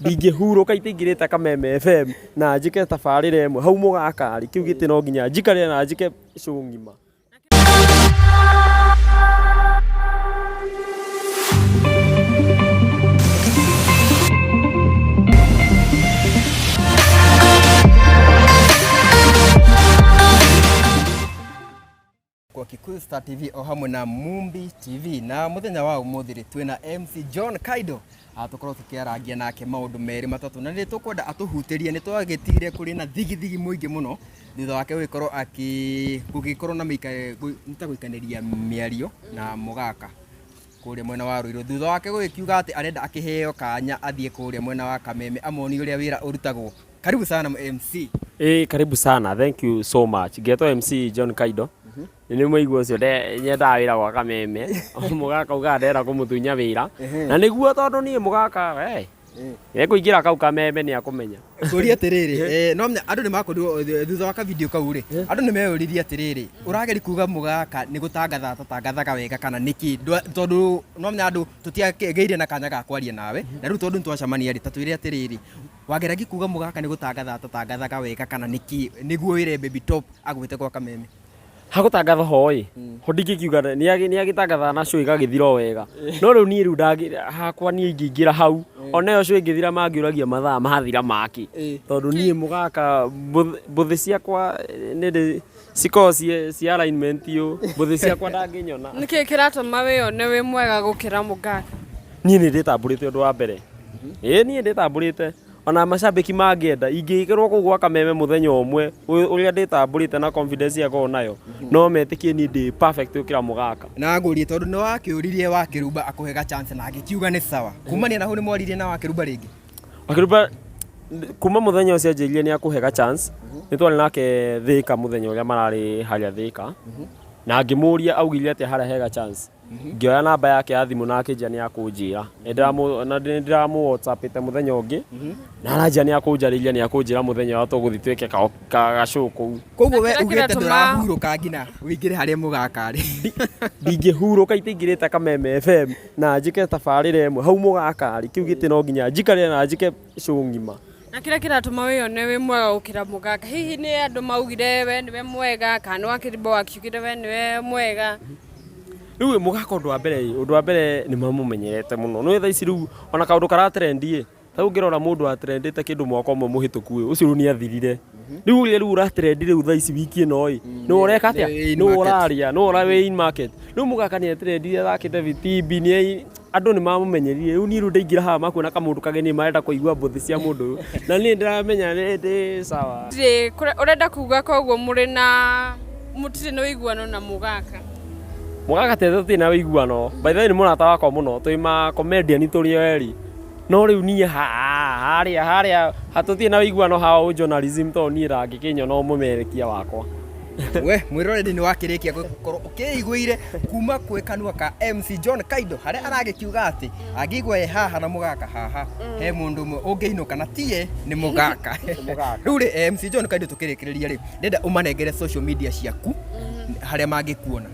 Ndingĩhurũka itaingĩrĩte Kameme FM na njĩke tabarĩra ĩmwe hau mũgaka rĩ, kĩu gĩtĩ no nginya njikarĩre na njĩke show ng'ima. Kwa Kikuyu Star TV o hamwe na Mumbi TV na muthenya wa umuthi ri twina MC John Kaido. Tukorwo tukiarangia nake maundu meri matatu na nĩ tũkwenda atũhutĩrie. Nĩ twagĩtigire kũrĩ na thigithigi mũingĩ mũno thutha wake gũgĩkorwo akĩ gũgĩkorwo na mĩika nĩ ta gũikanĩria mĩario na mũgaka kũrĩa mwena wa Ruiru, thutha wake gũgĩkiuga atĩ arenda akĩheo kanya athiĩ kũrĩa mwena wa Kameme amonie ũrĩa wĩra ũrutagwo. Karibu sana, MC. Ĩĩ, karibu sana, thank you so much. Ngetwo MC John Kaido. Nĩ mũigua ũcio nyendaga wĩra gwa Kameme. Mũgaka ugaga ndĩrenda kũmũtunya wĩra. Na nĩguo, tondũ niĩ mũgaka we ekũingĩra kau Kameme nĩ akũmenya. Ngũria atĩrĩrĩ, no menya andũ nĩ makorirwo thutha wa kavideo kau rĩ, andũ nĩ meyũririe atĩrĩrĩ, ũrageri kuga mũgaka nĩ gũtangatha atatangathaga wega kana nĩkĩ? Tondũ no menya andũ tũtiagĩire na kanya ga kwaria nawe, na rĩu tondũ nĩ twacemania rĩ, ta twĩre atĩrĩrĩ, wageragi kuga mũgaka nĩ gũtangatha atatangathaga wega kana nĩkĩ, nĩguo wĩre Baby Top agwĩte gwa Kameme? Hagũtangatha ho ĩ, ho ndingĩkiuga nĩ agĩtangathaga na show ĩgagĩthira o wega, no rĩu niĩ rĩu hakwa niĩ ingĩingĩra hau ona ĩyo show ĩngĩthira mangĩũragia mathaa mathira makĩ, tondũ niĩ mũgaka mbũthĩ ciakwa nĩ ndĩ cikoragwo ciĩ alignment ũ, mbũthĩ ciakwa ndangĩnyona. Nĩkĩ kĩratũma wĩyone wĩ mwega gũkĩra mũgaka? Niĩ nĩ ndĩtambũrĩte ũndũ wa mbere, ĩĩ, niĩ ndĩtambũrĩte. Ona macambĩki mangĩenda ingĩkĩrwo kũu gwa Kameme mũthenya ũmwe, ũrĩa ndĩtambũrĩte na confidence ĩrĩa nayo, no metĩkie niĩ ndĩ perfect gũkĩra mũgaka. Na ngũrie, tondũ nĩ wakĩũririe Wakĩrumba akũhe ga chance na agĩkiuga nĩ sawa, kumania na hau nĩ mwaririe na Wakĩrumba rĩngĩ? Wakĩrumba kuma mũthenya ũcio anjĩrire nĩ akũhe ga chance, nĩ twarĩ nake Thĩka mũthenya ũrĩa mararĩ harĩa Thĩka, na ngĩmũria augire atĩa harĩa hega chance. Ngĩoya namba yake ya thimũ na akĩnjĩra nĩ akũnjĩra. Na nĩ ndĩramũ whatsappĩte mũthenya ũngĩ na aranjĩra nĩ akũnjarĩria, nĩ akũnjĩra mũthenya ũrĩa tũgũthiĩ twĩke ga show kũu. Koguo we kĩrĩa ugĩte ndũrahurũka nginya ũingĩre harĩa mũgaka rĩ? Ndingĩhurũka itaingĩrĩte Kameme FM na njĩke tabarĩra ĩmwe hau mũgaka rĩ, kĩu gĩtĩ no nginya njikarĩre na njĩke show ng'ima. Na kĩrĩa kĩratũma wĩyone wĩ mwega gũkĩra mũgaka, hihi nĩ andũ maugire we nĩwe mwega kana nĩ Wakĩrimbo wakiugire we nĩwe mwega? Rĩu mũgaka, ũndũ wa mbere nĩ mamũmenyerete mũno. Nĩ thaa ici rĩu ona kaũndũ karatrend ĩ, ta rĩu ũngĩrora mũndũ watrendĩte kĩndũ mwaka ũmwe mũhĩtũku ĩ, ũcio rĩu nĩ athirire. Rĩu ũrĩa rĩu ũratrend rĩu thaa ici wiki ĩno ĩ, nĩwe ũreka atĩa? Nĩwe in Nĩwe market. ũraria, nĩwe ũra wĩ in market. Rĩu mũgaka nĩ atrendire athakĩte vitimbi, nĩ andũ nĩ mamũmenyerire. Rĩu niĩ rĩu ndaingĩra haha makuona kamũndũ kageni, marenda kũigua mbũthĩ cia mũndũ ũyũ, na niĩ ndĩramenya nĩ ndĩ sawa. Ũrenda kuga koguo mũrĩ na mũtirĩ na ũiguano na mũgaka? Mũgaka tete tũtirĩ na ũiguano. By the way, nĩ mũrata wakwa mũno, twĩ ma comedian tũrĩ o erĩ, no rĩu niĩ harĩa tũtirĩ na ũiguano ha journalism, tondũ niĩ ndangĩkĩnyona ũmũmerekia wakwa. We mwĩroreri, nĩ wakĩrĩkia gũkorwo ũkĩiguire kuma kwĩ kanua ka MC John Kaido, harĩa aragĩkiuga atĩ angĩigua ye haha na mũgaka haha he mũndũ ũmwe ũngĩinũka na tiye nĩ mũgaka. Rĩu rĩ, MC John Kaido, tũkĩrĩkĩrĩria rĩ, ndĩrenda ũmanengere social media ciaku harĩa mangĩkuona.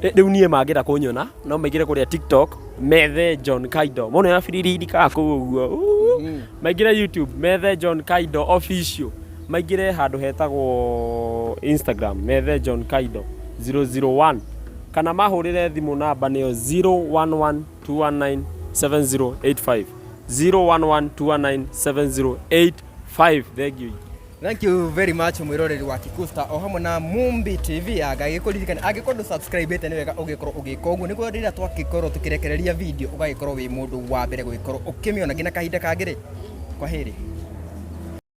Rĩu niĩ mangĩenda kũnyona no maingĩre kũrĩa TikTok, methe John Kaido, mona ya biriri ka kũu ũguo. Maingĩre YouTube, methe John Kaido Official, maingĩre handũ hetagwo Instagram, methe John Kaido 001, kana mahũrĩre thimũ, namba nĩyo 011 219 7085, 011 219 7085. Thank you. Thank you very much, mwiroreri wa Kikusta o hamwe na Mumbi TV. Agagĩkũririkana, angĩkorwo ndũ subscribe nĩ wega ũgĩkorwo ũgĩka ũguo, nĩguo rĩrĩa twakĩkorwo tũkĩrekereria video ũgagĩkorwo wĩ mũndũ wa mbere gũgĩkorwo ũkĩmĩona. Nginya kahinda kangĩ rĩ, kwa heri.